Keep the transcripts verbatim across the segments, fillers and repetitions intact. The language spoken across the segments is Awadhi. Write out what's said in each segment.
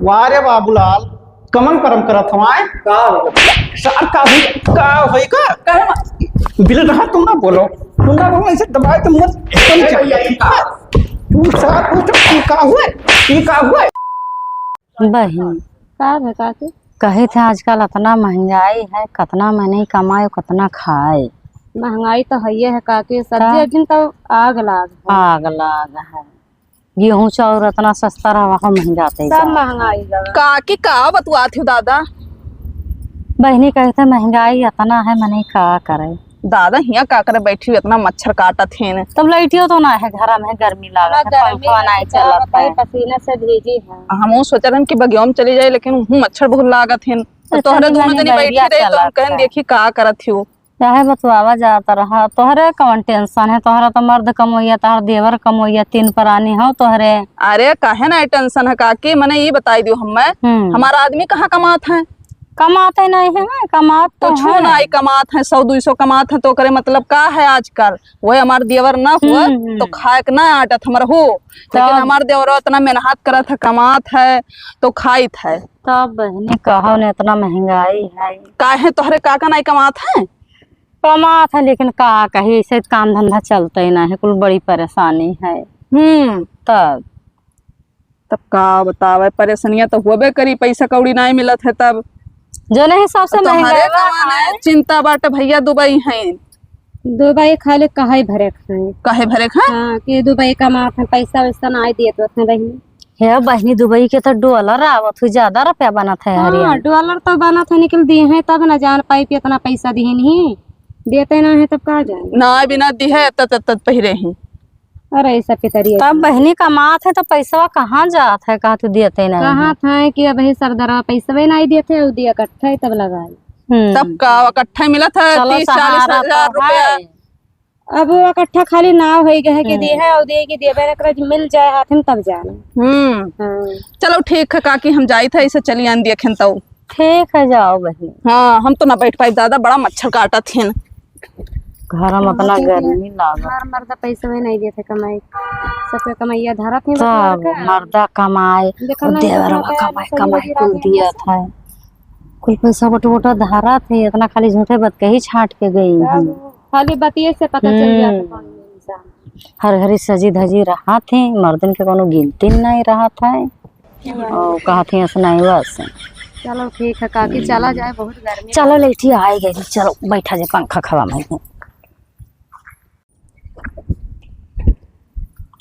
वाह रे बाबूलाल, कमन करम करत हवाए। का हो गया? सार का होई, का होई का? काहे मा-, बिल रहा तुम ना बोलो, तुम ना बोलो, ऐसे दबाए तो मुंह एकदम अरे भैया, ये का? तू सार पूछो, ये का हुआ? ये का हुआ? बहिन, का है काकी? कहे थे आजकल अतना महंगाई है, कतना मनई कमाए, कतना खाए। महंगाई तो हइये है काकी, सब्जी का? अभिन तो आग लाग है। आग लाग है। गेहूं चाउर अतना सस्ता रहा, वहाँ महंगा आते सब जा। महंगाई बा। काकी का बतुआत हो दादा? बहिनी कहे थे महंगाई अतना है, मनई का करे। दादा हियां का करे बैठी हुई, अतना मच्छर काटत हैं। तब लइटियो तो ना है, घर में गर्मी लागत ना है, गर्मी पंखा ना है, चलत है। पसीना से भीजी है। हमहू सोचत रहन कि बगिया में चली जाए, लेकिन उहू मच्छर बहुत लागत हैं। तो तोहरे दोनों जनी बैठी रही तो हम कहन देखी का करत हो। काहे बतुआवा जात रहा? तोहरे कवन tension है? तोहरा तो मर्द कमवैया, तोहर देवर कमवैया, तीन परानी हो तोहरे। अरे काहे ना tension है काकी, मने ई बताई दियो हमें, हम्म। हमारा आदमी कहाँ कमात है? कमात है नहीं है, कमात तो कुछ है। ना ही कमात है, सौ दुई सौ कमात है तो ओकरे मतलब का है आजकल? वही हमार देवर ना हुआ हम्म, हम्म। तो खाए के ना आटत हमर हो, लेकिन तब? हमार देवर इतना मेहनत करत है, कमात है तो खाइत है। तब बहनी कहो ने इतना महंगाई है। काहे तोहरे काका नहीं कमात है? कमात है, लेकिन का कही, ऐसे काम धंधा चलते ही ना है, कुल बड़ी परेशानी है। हम्म। तब? तब का बतावे, परेशानियां तो होबे करी, पैसा कौड़ी नहीं मिलत है तब। जो नहीं सबसे तो महंगा हरे बा कमाने है। चिंता बाटे भैया, दुबई हैं। दुबई खाली कहे भरे खाए। कहे भरे खाए? हाँ, कि दुबई कमात है, पैसा वैसा नहीं देत होत है बहनी। हे बहिनी, दुबई के तो डॉलर आवत हुई, ज्यादा रुपया बनत है हाँ, हरियाणा। डॉलर तो बनत है, निकल दिए हैं, तब ना जान पाई कि इतना पैसा दिए नहीं, देते ना है, तब का जाए? ना, बिना दिए है, तत, तत, तत पहिरे ही। अरे, ऐसा पितरी है। तब बहिनी कमात है, तो पैसवा कहाँ जात है, कहा तू देते नहीं कहाँ है? था कि अब हे सरदारवा पैसवे नहीं देते, उ दिया इकट्ठा ही तब लगाई। हम्म। तब का इकट्ठा ही मिलत है, चलो, तीस, चालीस हजार तो रुपया। है। अब वो इकट्ठा खाली नाव होई गए कि हम्म। दिए है और दिए कि दिए, बेरा एकरा मिल जाए हाथ में तब जाने। हम्म। हाँ। चलो ठीक है काकी, हम जाइत है, ऐसे चली आन देखें तो। ठीक है, जाओ बहिनी। हाँ, हम तो ना बैठ पाई दादा, बड़ा मच्छर काटत हैं। घर में इतना हाँ, गर्मी लागत। हमार मर्दा पैसे में नहीं देते कमाई, सबके कमैया धरत हैं तब बटुआ का। मर्दा कमाए, देखा और ना, देवरवा इतना कमाए, पैसा कमाए नहीं कुल देते हैं दिया था। कुल पैसा बटोटा धारा थे, इतना खाली झूठे बात कही छाट के गई हैं। खाली बतिये से पता चल जाता हम्म। कौन इंसान। हर घड़ी सजी धजी रहा थे, मर्दन के कोनो गिनती नहीं रहा था। और कहा थे ऐसा नहीं बस। चलो ठीक है काकी, चला जाए, बहुत गर्मी चलो लगी। लेठी आई गई, चलो बैठा जे पंखा खवा में।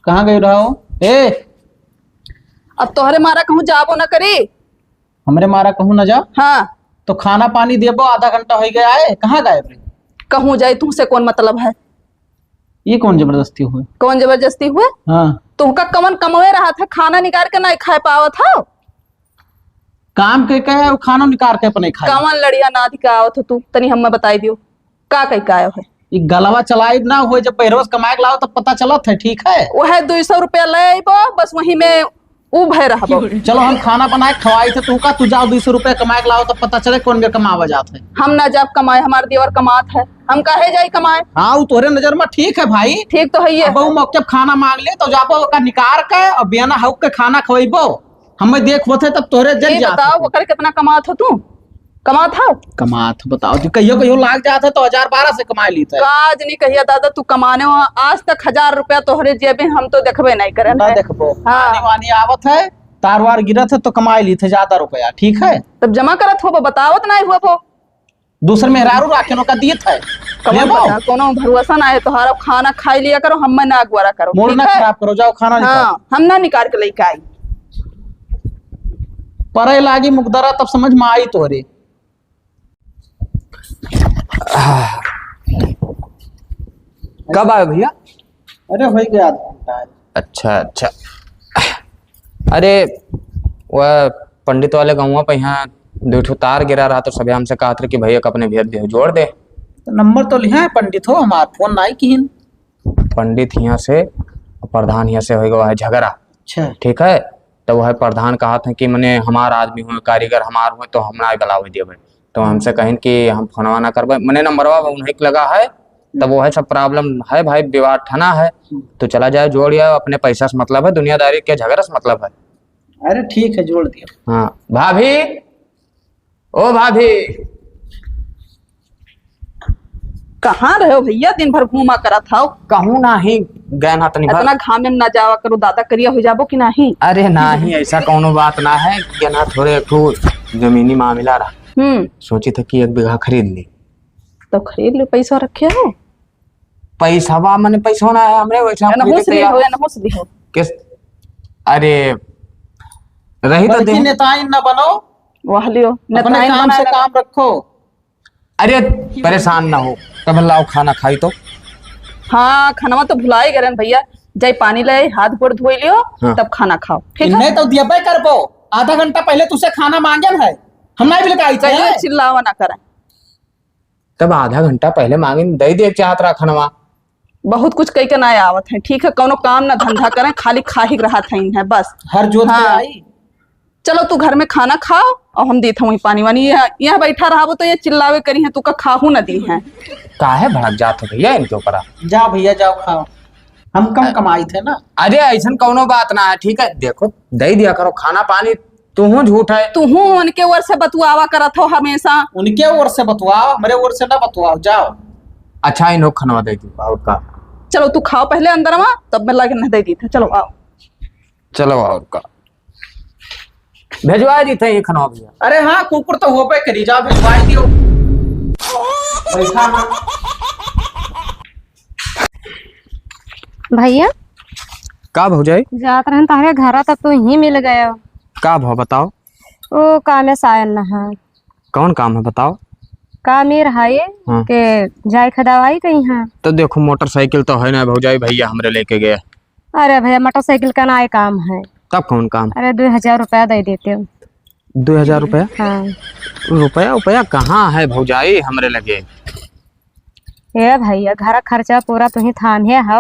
कहाँ गई रहो? ए, अब तोहरे मारा कहूँ जाबो न करी। हमरे मारा कहूँ न जा? हाँ। तो खाना पानी देबो, आधा घंटा हो गया है, कहाँ गायब रही? कहूँ जाए, तुमसे कौन मतलब है? ये कौन जबरदस्ती हुए? कौन जबरदस्ती हुए? हाँ। तुमका कमन कमवे रहा था, खाना निकाल के नहीं खाए पावत हो? काम के कहे और खाना निकाल के अपने खाए। कमन लड़िया नाद के आवत हो तू, तनी हमें बताई दियो। का कही का आयो है? ई गलवा चलाइब ना होए, जब बहिरवा से कमाए के लाओ तब पता चलत है, ठीक है? वह दुई सौ रुपया ले आइबो, बस वही में उ भय रहबो। चलो हम खाना बनाए के खवाई थे, तू का तू जाओ दुई सौ रुपया कमाए के लाओ तब पता चले कौन के कमावा जात है। हम ना जाब कमाए, हमार देवर कमात है, हम काहे जाई कमाए? हाँ, उ तोहरे नजर में ठीक है भाई। ठीक तो है ये। अब उ मौके पे खाना मांग ले तो जाबो ओका निकार के और बियाना हक के खाना खवाइबो। हमें देख होत है तब तोहरे जल ये जात बताओ, है। ओकर कितना कमात हो तू? कमात हो? कमात हो, बताओ। तू कहियो, कहियो लाग जात है तो हजार बारह से कमाए लीत है। काज नहीं कहिया दादा, तू कमाने वहाँ आज तक हजार रुपया तोहरे जेबे हम तो देखबे नहीं करन ना है। देखबो। हाँ। पानी वानी आवत है, तार वार गिरत है तो कमाए लीत है ज्यादा रुपया, ठीक है? तब जमा करत होबो, बतावत नहीं होबो। दूसर मेहरारू राखे ओका दियत है। कमन लेबो? बता, कोनो भरोसा ना है तोहार। अब खाना खाई लिया करो, हम्मे ना अगुवारा करो, मूड ठीक ना है? खराब करो, जाओ खाना निकाल। हाँ, हम ना निकाल के लेके आई। परे लागी मुकदरा तब समझ में आई तोहरे। कब आए भैया? अरे, हो गया आधा घंटा। अच्छा, अच्छा। अरे, वह पंडित वाले गौवा पे यहाँ दो ठो तार गिरा रहा, तो सभी हमसे कहत रहे कि भैया का अपने भेज दे, जोड़ दे। तो नंबर तो लिहा है पंडित हो, हमार फोन नाई किहिन। पंडित हियाँ से, प्रधान हियाँ से होइगा है झगड़ा। अच्छा। ठीक है, तो वह प्रधान कहत हैं कि मने हमार आदमी हुए, कारीगर हमार हुए, तो हम ना बुलावे देवे। तो हमसे कहिन कि हम फोनवा ना करबे, मने नंबरवा उन्हीं के लगा है, तब वह सब problem है भाई, विवाद ठना है, तो चला जाए, जोड़ आए, अपने पैसा से मतलब है, दुनियादारी के झगड़ा से मतलब है। अरे ठीक है, जोड़ दियो। हाँ भाभी, ओ भाभी। कहाँ रहे हो भइया, दिन भर घूमा करत हौ? कहूँ नाहीं, गए ना तनी भर। इतना घामे में ना जावा करो दादा, करिया हो जाबो कि नाहीं? अरे नाहीं, ऐसा कौनो बात ना है, गए ना थोड़े एक ठो जमीनी मामला रहा। हम्म। सोची था कि एक बीघा खरीद ली। तो खरीद लो, पैसा रखे हो? पैसवा मने पैसवा ना है हमरे, वैसे हम एनहू खरीदे से तैयार। हो, एनहू से दिहो। किस? अरे, रही तो बड़की दे। नेताइन ना बनो। वाह लियो, अपने नेताइन काम बना से ले। काम रखो। अरे, परेशान ना हो, तब लाओ खाना खाई तो। हाँ, खानवा तो भुलाई गए भइया। जाई पानी ले, हाथ गोड़ धोई लियो, हाँ। तब खाना खाओ, ठीक है? नहीं तो दियबे करबो, आधा घंटा पहले तुसे खाना मांगन है, हम नहीं बिलकाई थे। कहियो चिल्लावा ना करें। तब आधा घंटा पहले मांगिन, दे दे चाहत रहा खनवा। बहुत कुछ कह के ना आवत है, ठीक है, कौनो काम ना धंधा करें, खाली खाही के रहत है इन्हें, बस। हर जोत के हाँ। आई। चलो तू घर में खाना खाओ और हम देत हूँ पानी वानी। यहाँ, यहाँ बैठा रहबो तो ये चिल्लावे करी हैं, तू का खाहू ना दी हैं। काहे भड़क जात हो भइया इनके ऊपर? जाओ भइया, जाओ खाओ, हम कम अ-, कमाई थे ना। अरे ऐसन कौनो बात ना है, ठीक है, देखो दे दिया करो खाना पानी, तुहूँ झूठ है। तुहूँ उनके ओर से बतुआवा करत हो हमेशा। उनके ओर से बतुआओ, हमरे ओर से ना बतुआओ, जाओ। अच्छा, इन्हों खनवा दे दी, और का? चलो, तू खाओ पहले अंदर में, तब मैं लाके न दे दी था। चलो, आओ। चलो, और का? भेजवा दी थे ये खनवा भइया। अरे हाँ, कुकुर तो होबे करी, जाओ, भेजवा दियो। पैसा ना। भइया, का भौजाई? जात रहन तहरे घरा, तब तू यहीं मिल गयो। का भौ बताओ? ओ, कामे सायन न है। कौन काम है बताओ? काम ई रहा ये हाँ। के जाए खदावाई कहीं है। तो देखो, मोटरसाइकिल तो है ना भौजाई, भइया हमरे लेके गया। अरे भइया, मोटरसाइकिल का ना काम है। तब कौन काम? अरे, दो हजार रुपया दे देते हो। दो हजार रुपया? हाँ। रुपया, रुपया कहाँ है भौजाई हमरे लगे? ए भइया, घर खर्चा पूरा तुही थाम्हे हौ,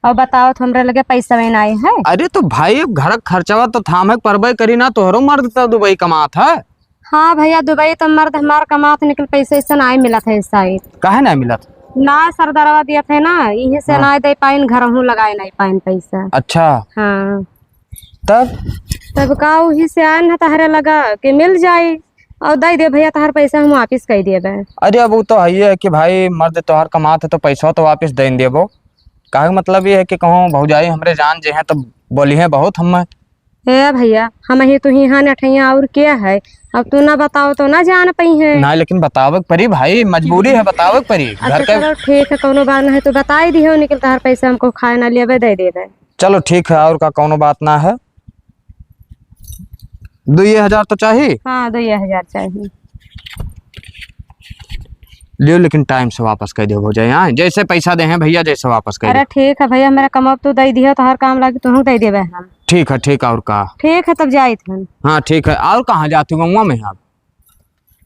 और बताओ, तो हमरे लगे पैसा में नाई है। अरे तो भाई, घर खर्चवा तो थाम्हे परबे करी ना, तोहरो मर्द तो दुबई कमात है। हाँ भइया, दुबई तो मर्द हमार कमात, निकल पैसा ऐसा नाई मिलत है इस साइड। काहे नाई मिलत? ना सरदारवा दियत है ना, इही से हाँ। नाई दे पाइन, घरहूँ लगाए नाई पाइन पैसा। अच्छा। हाँ। तब? तब का उही से आन है तहरे लगा कि मिल जाई और दे दे भइया, तहर पैसा हम वापिस कर देबे। अरे अब वो तो है ही है कि भाई मर्द तोहर कमात है तो पैसा तो वापिस दे देबो। काहे के मतलब ये है कि कहूँ भौजाई हमरे जान जे हैं तो बोली है बहुत हम। ए भइया, हम ही तो ही हाँ नठैया और क्या है? अब तू ना बताओ तो ना जान पई है। ना, लेकिन बतावे के परी भाई, मजबूरी है, बतावे के परी। अच्छा, घर का चलो ठीक है, कौनो बात ना है, तू बताई दिहो, निकल तहर पैसा हमको खाए ना लेबे, दे देबे। चलो ठीक है, और का कौनो बात ना है। दुइये हजार तो चाही? हाँ, दुइये हजार चाही। लियो, लेकिन टाइम से वापस कर दियो भौजाई, हाँ? जैसे पैसा दे हैं भइया, जैसे वापस कर अरे दियो। ठीक है भइया, मेरा कमब तू दे दियो, तोहर काम लागी, तुहूँ दे देबे हम। ठीक है, ठीक है, और का? ठीक है, तब जाइत हन। हाँ, ठीक है, और कहाँ जाती हूँ? गौवा में आप?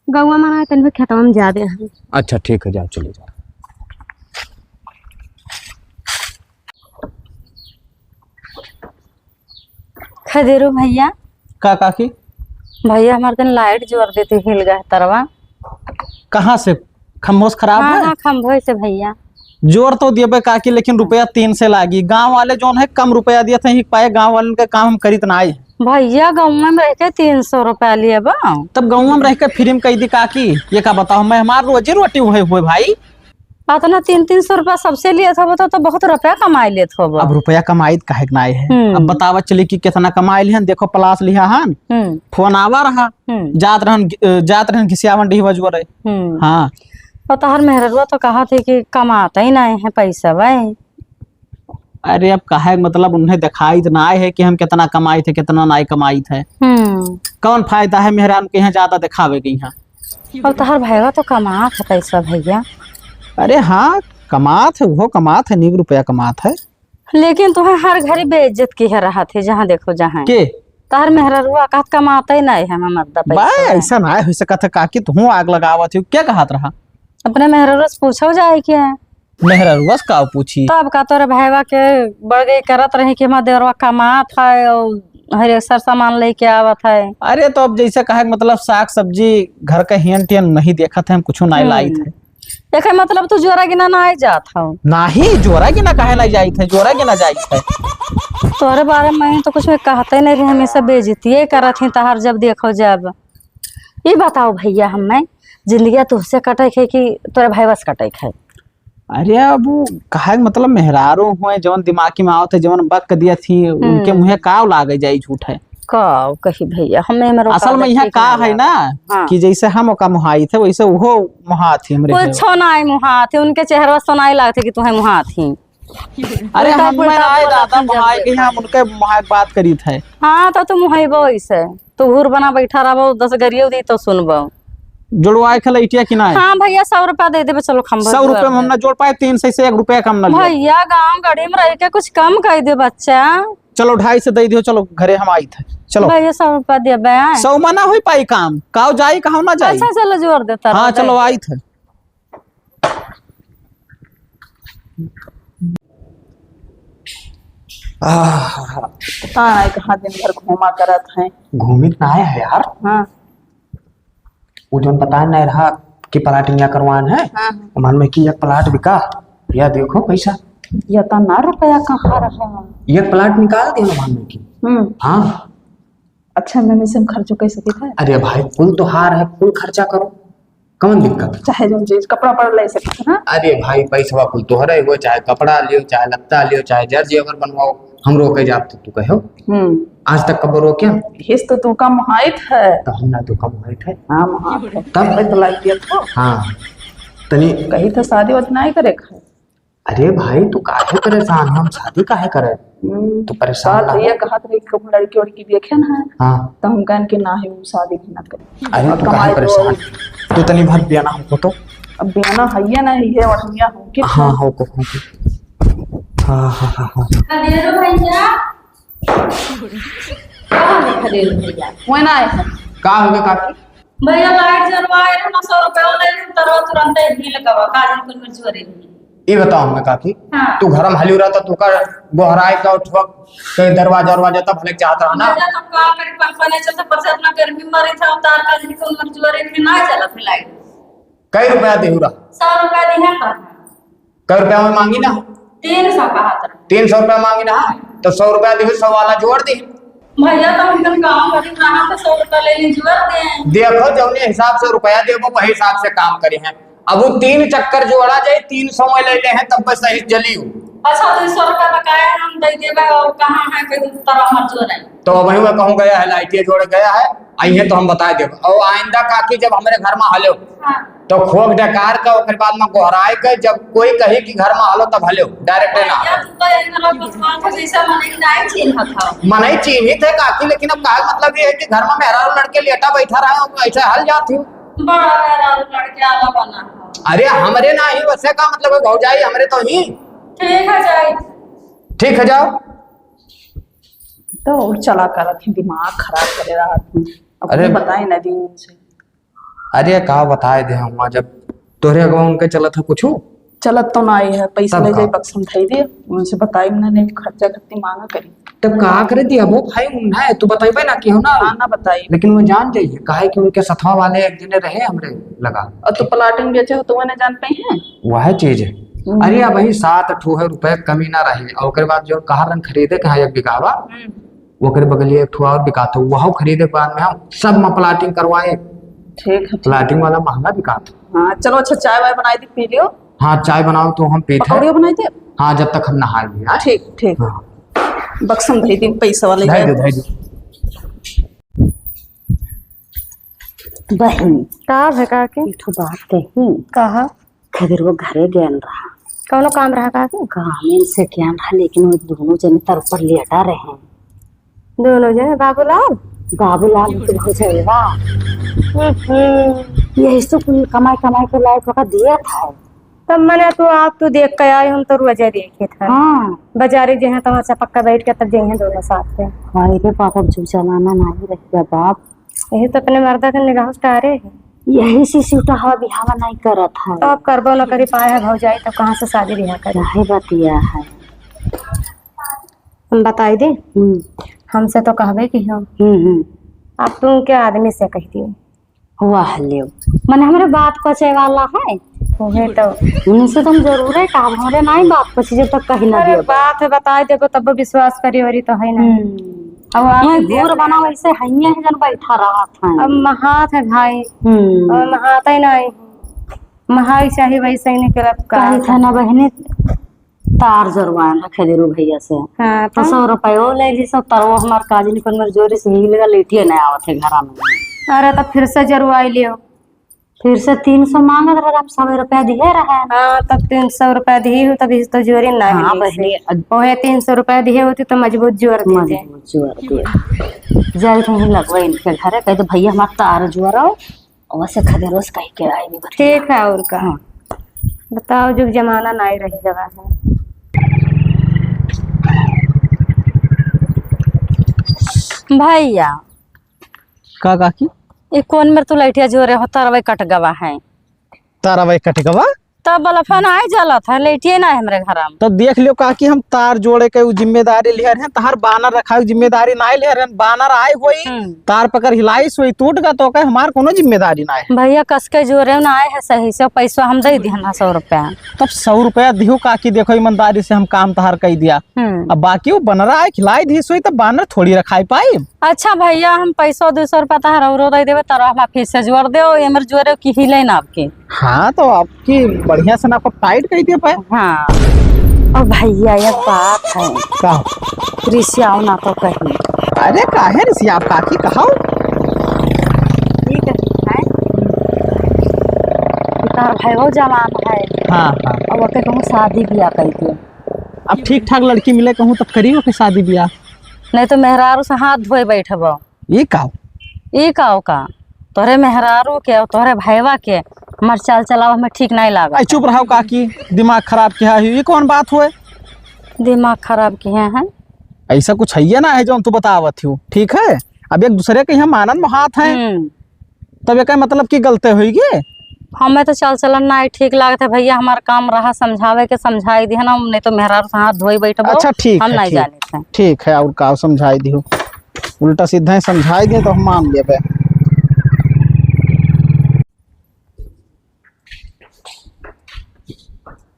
गौवा में ना, तनी खेतवा में जाबे हम। अच्छा, ठीक है, जाओ, चले जाओ। खदेरू भइया। का काकी? भइया, हमार तनी लाइट जोर देती, हिल गए तरवा। कहाँ से? खम्भोस खराब हाँ, है? हाँ, खम्भोई से भइया। जोर तो देबे काकी, लेकिन रुपया तीन से लागी। गाँव वाले जौन है, कम रुपया दियत है, एक पाए गाँव वालन के काम हम करित ना आई। भइया, गौवा में रह के तीन सौ रुपया लिए बा। तब गौवा में रह के फ्री में कह दी काकी, ये का बताओ, मैं हमार रोजी रोटी हुए, हुए भाई। अतना तीन, तीन सौ रुपया सबसे लियत होबो तो, तो बहुत रुपया कमाई लेत होबो। अब रुपया कमाई त काहे के नाई है? हम्म। अब बतावा चली कि कितना कमाई लिहन, देखो पलास लिहा हन, हम्म। फोन आवा रहा, हम्म। जात रहन, अ, जात रहन घिसियावन डीह बजुआ रहे। हम्म। हाँ। और तोहर मेहररुआ तो कहा थे कि कमाते ही नाई है पैसा भाई। अरे अब काहे, मतलब उन्हें दिखाई त नाई है कि हम कितना कमाई थे, कितना नाई कमाई थे। हम्म। कौन फायदा है मेहरान के यहाँ ज्यादा दिखावे के यहाँ? अब तोहर भैया तो कमात है पैसा भैया। अरे हाँ, कमात है, वो कमात है, नीक रुपया कमात है। लेकिन तुहे हर घड़ी बेइज्जत किहे रहत है, जहाँ देखो जहाँ। के? तोहर मेहररुआ कहत कमाते नहीं है, हम मर्दा बा, पैसा है। ऐसा ना हो सकत है काकी, तुहूँ आग लगावत हो, क्या कहत रहा? अपने मेहररुआ से पूछो जाए क्या? मेहररुआ से का पूछी? तब का तोरे भैया के बड़गई करत रही कि हमार देवरवा कमात है और हर एक सर सामान लेके आवत है। अरे तो अब जैसे कहे के मतलब साग सब्जी घर का हियन टियन नहीं देखत है, हम कुछ नहीं हम्म। लाइत है। एके मतलब तू जोरा गिना ना आए जात हौ। नाही, जोरा गिना काहे ना जाइत है, जोरा गिना जाइत है। तोरे बारे में तो कुछ कहते नहीं रहे, हमेशा बेइज्जतिये करत ही तहार, जब देखो जब। ई बताओ भैया, हमें जिंदगिया तुहसे कटे है कि तोरे भाई बस कटे है? अरे, अब उ काहे, मतलब, मेहरारू हुए, जवन दिमाग में आवत है, जवन बक दिया थी, हम्म। उनके मुँहे काव लागे जाई झूठ है। काव कही भैया, हमें, हमारे असल में यहाँ का है ना, हाँ। कि जैसे हम ओका मुहाइत है, वैसे उहो मुहात ही हमरे कुछ है। ना है मुहात ही, उनके चेहरा से तो ना ही लागत है कि तू है मुहात ही। अरे, उल्टा हम पुल्टा में आए बोलत दादा, हैं मुहाए जब के यहाँ, हम उनके मुहाए बात करीत है। हाँ, तो तू मुहाइबो ऐसे। तू घूर बना बैठा रहबो, दस गरियो दी तो सुनबो। जोड़वाए के लइटिया कि नाय? हाँ भैया, सौ रुपया दे देबे, चलो खंभा सौ रुपया में हम ना जोड़ पाए, तीन सौ से एक रुपया कम ना लिया। भैया, गाँव गड़ी में रह के कुछ कम कर दे बच्चा। चलो, ढाई से दे दियो, चलो घरे हम आइत है, चलो। भैया, सौ रुपया देबे। सौ में ना होई पाई काम, काव जाई, कहाँ ना जाई। अच्छा, चलो, जोड़ देता हाँ, रहो, चलो, दे। आइत है। आह, पता नहीं कहाँ दिन भर घूमा करत हैं। घूमित ना आए है यार। हाँ। वो जौन पता नहीं रहा कि प्लाटिंग या करवान है, हाँ, हाँ। मन में कि एक प्लाट बिका, या देखो पैसा। या तो ना रुपया कहाँ रहा। एक प्लाट निकाल दे मन में की। हम्म। हाँ। अच्छा, मैं से हम खर्चो कर सके थे? अरे भाई, कुल तोहार है, कुल खर्चा करो, कौन दिक्कत? चाहे जौन चीज, कपड़ा पड़ ले सके थे ना? अरे भाई, पैसवा कुल तोहरे हो, चाहे कपड़ा लियो, चाहे लत्ता लियो, चाहे जर जेवर बनवाओ, हम रोके जाब तो तू कहो। हम्म। आज तक कब रोके? हिस तो तू का मुहाइत है। तो हम ना तो का मुहाइत है। हाँ, मुहाइत है। तब? भाई तो लाई दिया तो। हाँ। तनी कही तो शादी वादी नहीं करे खाए। अरे भाई, तू काहे परेशान है? हम शादी काहे करे? हम्म, तू परेशान बात ना हो। ये कहत रही कि कहूँ लड़की वड़की देखे ना है। हाँ। तो हम कहन कि ना है, वो शादी भी ना करे। अरे, और तू काहे कमाई परेशान? तो तू तनी भर बियाना हमको तो। अब बियाना है या ना है, ये ओढ़निया हो कि हाँ, हो को, हो को। हाँ, हाँ, हाँ, हाँ। खदेरो भैया। कहाँ है खदेरो भैया? वो ना आए हैं। का हो गया काकी? भैया, लाइट जरवाए रहे ना, सौ रुपया ले लेन, तरवा तुरंते बिल गवा, काजल कुल में जोरे रही। ई बताओ हमें काकी, हाँ। तू घर में हलियो रहता, तू कर गोहराए का उठवा, कहीं दरवाजा, दरवाजा तब हले जात रहा ना। भैया, तब का करी, पंखा नहीं चलता, पर से अपना गर्मी मरे था, तार काजल कुल में जोरे रही, ना चलत है लाइट। कई रुपया देहू रहा? सौ रुपया दिहा था। कै रुपया में मांगी ना? तीन सौ कहा था। तीन सौ रुपया मांगी ना? तो सौ रुपया दिहू, सौ वाला जोड़ दी। भैया, तो हमकन काम करी, कहाँ से सौ रुपया ले ली, जोड़ दे। देखो, जौने हिसाब से रुपया देबो, वही हिसाब से काम करी हैं। अब वो तीन चक्कर जोड़ा जाए, तीन सौ में ले ले हैं, तब बस सही जली हो। अच्छा, दो सौ रुपया बकाया है, हम दे देबे, और कहाँ है, कोई तरह मत जोड़े। तो वही मैं कहूँ, गया है, लाइटिया जोड़े गया है, आई है तो हम बताए देब। और आइंदा काकी, जब हमरे घर में हलो, हाँ। तो खोक डकार का, ओकर बाद में गोहराए के, जब कोई कही कि घर में आलो तब हलो, डायरेक्ट ना। भैया, तू तो एक तरह बकवास है, जैसे मनई नहीं चिन्हत हौ। मनई चिन्हित है काकी, लेकिन अब कहल मतलब ये है कि घर में मेहरारू लड़के लेटा बैठा रहे हो, ऐसे हल जात हो। बड़ा मेहरारू लड़के आला बना है। अरे हमरे ना ही, वैसे का मतलब है भौजाई, हमरे तो ही। ठीक है, जाई। ठीक है, जाओ। तो और चला करत ही, दिमाग खराब करे रहत ही। अब अरे बताए ना दिन से। अरे, का बताए दे हम, जब तोहरे अगवा उनके चलत है कुछू? चलत तो ना आई है, पैसा तब ले का? जाए, बक्सम धई दे, उनसे बताई ना, नहीं खर्चा खत्ती मांगा करी। तब का करे दिया वो भाई, उन्हें तू बताइबे ना कि हो ना? हाँ, ना बताई। लेकिन वो जान जाइए, काहे कि उनके सथवा वाले एक जने रहे हमरे लगा। और तू प्लाटिंग बेचे हो तो वो ना जान पाई है? वह चीज है। हम्म। अरे, अब वही सात ठो है रुपए कमी ना रहे, और ओकर बाद जो कहा रंग खरीदे कहा एक बिगावा, हम्म। ओकरे बगलिए एक ठो और बिकात हो, वहू खरीदे के बाद में हम सब में प्लाटिंग करवाए। ठीक है, ठीक। प्लाटिंग वाला महंगा बिकात हो। हाँ, चलो, अच्छा, चाय वाय बनाई दी, पी लियो। हाँ, चाय बनाओ तो हम पीते हैं। पकौड़ियो बनाई दे। हाँ, जब तक हम नहा लिए, हाँ? ठीक, ठीक। हाँ। बक्सम धई दी, पैसा वाले धई जाए। दे, धई दे। बहिन, का भे काकी? एक ठो बात कही। कहा। खदेरवा घरे गयन रहा। कौनो काम रहा काकी? काम इनसे गयन रहा, लेकिन वो दोनों जने तर ऊपर लेटा रहे। दोनों जने? बाबूलाल? बाबूलाल के भौजैया। हम्म। यही से कुल कमाई, कमाई के लायक ओका दिया था। तब मने तू आप तू देख के आई, हम तो रोजे देखे था। हाँ। बाजारे जे हैं तो वहाँ चपक्का बैठ के तब जे हैं दोनों साथ के। हाय रे बाप, अब जब जमाना नहीं रह गया बाप। यही तो अपने मर्दा के निगाह उतारे है। यही से सूटा हवा बिहावा नहीं करत है। तो अब करबो न करी पाए है भौजाई, तो कहाँ से शादी बियाह करे? यही बतिया है। हम बताई दे। हम्म। हमसे तो कहबे की हो। हम्म, हम्म। अब तू के आदमी से कह दियो। वाह लेव। मने हमरे बात पचे वाला है। उहे तो। उनसे तो हम जरूरे कहब, हमरे नाहीं बात पूछी जब तक कही ना अरे दियो। बात है, बताई देबो तब विश्वास करी, वरी तो है ना। हम्म। अब आगे मैं देख घूर ले। बना वैसे हइये है जन बैठा रहत है। अब महात है भाई। हम्म। और महात ही नहीं। महाई चाही वैसे ही निकलब का। कही था ना बहिनी, तार जोरवान रखे देरू भैया से। हाँ, तो तो? सौ रुपये वो ले ली, सब तरवा हमार काजी निकल मेरे जोरी से हिल गया, लेटिए नहीं आवत है घरा में। अरे तो फिर से जोरवाई लियो। फिर से तीन सौ मांगत रहे, हम सौ रुपया दिए रहे। हाँ, तब तीन सौ रुपया दिए हो, तब इस तो जोरे ना हाँ, मिले बहिनी, से। अग- ओहे तीन सौ रुपया दिए होती तो मजबूत जोर देते। मजबूत जोर दिए। जाए तो हम लगवा इनके घरे, कह दो, "भैया, हमार तार जोर आओ।" और वैसे खदेरोस कह के आई भी बता। ठीक है, और का? हाँ। बताओ, जुग जमाना नाई रह गवा है। भैया, का काकी? ई कौन मेर तू लइटिया जोरे हो, तरवे कट गवा है। तरवे कट गवा? तब बलफन आए जलत है, लइटिए ना है हमरे घर में। तो देख लियो काकी, हम तार जोड़े के उ जिम्मेदारी लिहे रहे, तहार बानर रखाए उ जिम्मेदारी ना लिहे रहे, बानर आए होई, हम्म। तार पकड़ हिलाइस होई, टूट गा तो का, हमार कोनो जिम्मेदारी ना है। भैया कस के जोरे ना आए है सही से, पैसा हम दे दिहन ना सौ रुपया। तब सौ रुपया दिहु काकी, देखो ईमानदारी से हम काम तहार कई दिया। हम्म। अब बाकी वो बनरा आए खिलाई दिहिस होई, तब बानर थोड़ी रखाई पाई। अच्छा भैया, हम पैसो दो सौ रुपया तहार औरो दे देबे, तारा हमार फिर से जोर देओ, एमर जोरे की हिले ना आपके। हाँ, तो आपकी बढ़िया से ना आपको टाइट कही दे पाए। हाँ। और भैया, एक बात है। का? रिसियाओ ना तो कहीं। अरे, काहे रिसियाब काकी, कहाओ। ठीक है, है। तार भाई वो जवान है। हाँ, हाँ। और ओके कहूँ शादी बियाह कर दे। अब ठीक ठाक लड़की मिले कहूँ तब करी ओके शादी बियाह। नहीं तो मेहरारू से हाथ धोए बैठबो। ई काओ? ई काओ का? तोहरे मेहरारू के और तोहरे भैवा के हमार चाल चलाव हमें ठीक नहीं लागत। आई चुप रहो काकी, दिमाग खराब किहा है, ये कौन बात हुए? दिमाग खराब किहा है? ऐसा कुछ है ना है जौन तू बतावत हो, ठीक है? अब एक दूसरे के यहाँ मानन मोहात है, हम्म। तब एकर मतलब कि गलते होई गे? हमें तो चाल चलन ना ठीक लागत है भैया, हमार काम रहा समझावे के, समझाई दिहन, नहीं तो मेहरारू से हाथ धोई बैठबो, अच्छा, ठीक हम है, नहीं ठीक, जाने थे। ठीक है, और का समझाई दियो, उल्टा सीधा ही समझाई दे तो हम मान लेबे।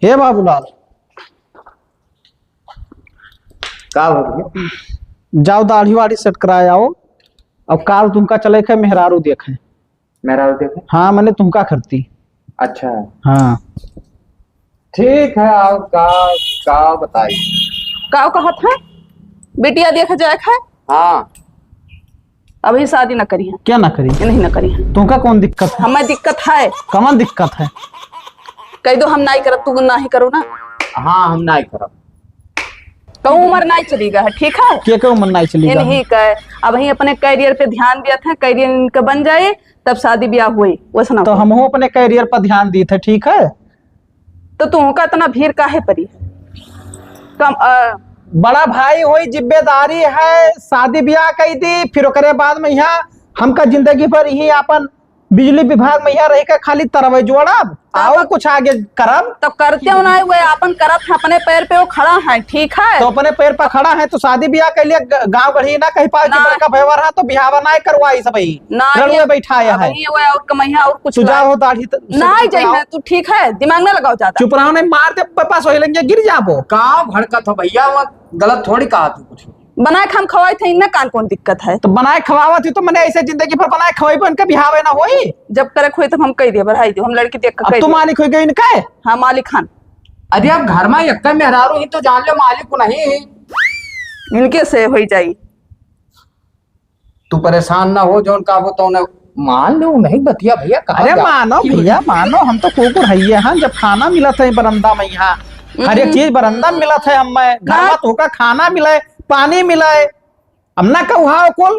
हे बाबूलाल, का हो गया? जाओ दाढ़ी वाढ़ी सेट कराए आओ। अब काल तुमका चले के मेहरारू देखे। मेहरारू देखे? हाँ, मैंने तुमका करती। अच्छा। हाँ। ठीक है, आओ, का, का बताई? का कहत है? बिटिया देखे जाए के है? हाँ। अभी शादी ना करी है। क्या ना करी? ये नहीं ना करी है। तुमका कौन दिक्कत है? हमें दिक्कत है। कमन दिक्कत है? कह दो हम नाई करब, तू ना ही करो ना। हाँ, हम नाई करब। कहूँ उम्र नाई चली गया है, ठीक है? के के उम्र नाई चली ये गया नहीं है? कहे, अब ही अपने कैरियर पे ध्यान दिया था, कैरियर इनका बन जाए, तब शादी ब्याह हुई, वैसा ना तो हो। हमहू अपने कैरियर पर ध्यान दी थे, ठीक है? तो तुमका इतना भीड़ काहे पड़ी? कम, अ, बड़ा भाई होई, जिम्मेदारी है, शादी ब्याह कई दी, फिर ओकरे बाद में यहाँ हमका जिंदगी भर यही आपन बिजली विभाग में यहाँ रह के खाली तरवे जोड़ब, तब आओ कुछ आगे करब। तब करते हो ना, वो आपन करत है, अपने पैर पे वो खड़ा है, ठीक है? तो अपने पैर पर खड़ा है, तो शादी ब्याह के लिए ग-, गाँव गढ़ी ना कह पाए कि ना। बड़का भैया रहा तो बिहावा ना करवाई सब ही। ना, रड़ुए ये बैठाए अब है। ये वो और कमैया और कुछ तू ना। जाओ दाढ़ी त-, ना सेट जाई कराओ। है, तू ठीक है, दिमाग ना लगाओ ज्यादा। चुप रहो, नहीं मार दे, प-, पास वही लंगे गिर जाबो। का भड़कत हो भैया, वो गलत थोड़ी कहा तू कुछ। बनाए के हम खवाई थे, इनमें कान कौन दिक्कत है? तो बनाए खवावत ही तो मैंने ऐसे जिंदगी भर बनाए खवाई पर इनका बिहावे ना होई। जब करे खोई तब हम कह दिया, बढ़ाई दो, हम लड़की देख के अब कह तू दिया। मालिक हो गए इनका? हाँ, मालिक खान। अरे अब घर में एक मेहरारू ही तो जान ले, मालिक को नहीं। इनके से होई जाई। तू परेशान ना हो, जौन का वो तौने मान लो, नहीं बतिया भैया, कहा अरे जा? मानो भैया, मानो, हम तो कुकुर हइये हैं, जब खाना मिलत है बरंदा में यहाँ, हर एक हम्म। चीज बरंदा में मिलत है, हमें घर ना। में तोहका खाना मिले, पानी मिले, हम ना कहू हाँ कुल।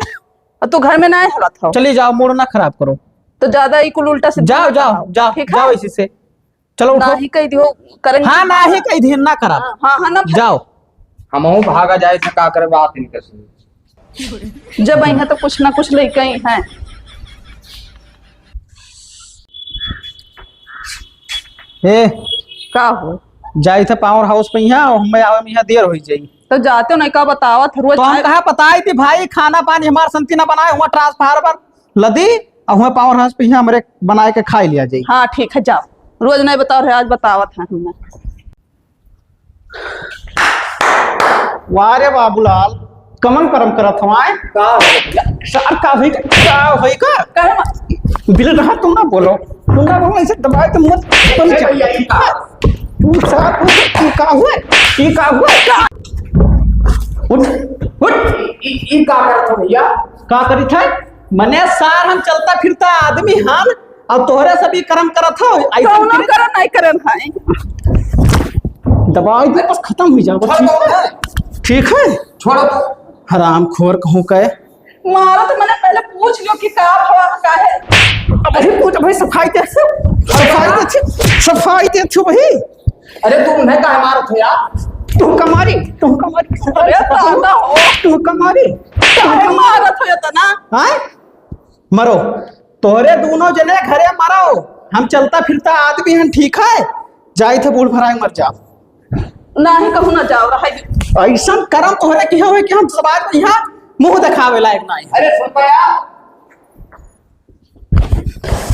और तू घर में ना हलत हो। चली जाओ, मूड ना खराब करो। तो ज्यादा ही कुल उल्टा सीधा जाओ, ना जाओ, कहो। जाओ, ठीक है? जाओ इसी से। चलो उठो। ना ही कह दियो, करेंगे। हाँ, ना ही कह दियो, ना करब। हाँ, हाँ, हाँ, ना। जाओ। हमहू भागा जाए थे, का करे बात इनके से। जब आई हैं तो कुछ ना कुछ लेके आई हैं। ए, का हो? जाई थे पावर हाउस पे यहाँ, और हमें आवे में यहाँ देर हो जाई। तो जाते हो नहीं का बतावत रोज तो हम आए। कहा बताई थी भाई, खाना पानी हमार संती ना बनाए, हुआ ट्रांसफार्मर लदी, और हुआ पावर हाउस पे यहाँ हमरे बनाए के खाई लिया जाई। हाँ, ठीक है, जाओ। रोज नहीं बताओ रहे, आज बतावत है हमें। वाह रे बाबूलाल, कमन करम करत हवाए। का? सार का होई का? का होई का? काहे मा- बिल रहा, तुम ना बोलो, तुम ना बोलो, ऐसे दबाए तो मुंह बन ए जा। भैया, ई का? तू सार, ई का हुआ? ई का हुआ? उठ, उठ। ई, ई, ई का करत हो भैया? का करी था? मने सार हम चलता फिरता आदमी हन, अब तोहरे सब ई करम करत हो, ऐसे कौनो फिर करम नहीं करन है। दबाई दे, बस खत्म हो जाओ, बस। छोड़ दो ना। ठीक है? छोड़ो तो। हरामखोर कहूँ के। मारा तो मैंने पहले पूछ लियो कि का भवा का है। अब वही पूछ, भाई सफाई दे, सफाई दे, सफाई दे तू वही। अरे तू उन्हें काहे मारत हो यार? तू का मारी, तू का मारी, अरे दादा हो। तू का मारी, काहे मारत हो इतना? हाँ? मरो, तोहरे दोनों जने घरे मरो, हम चलता फिरता आदमी हन, ठीक है? जाई थे बूढ़ भराए मर जाओ। नाही कहूँ ना जाओ, रहे। ऐसन करम तोहरे किहे होए कि हम समाज में यहाँ मुंह देखावे लायक नाही। अरे सुन तो यार,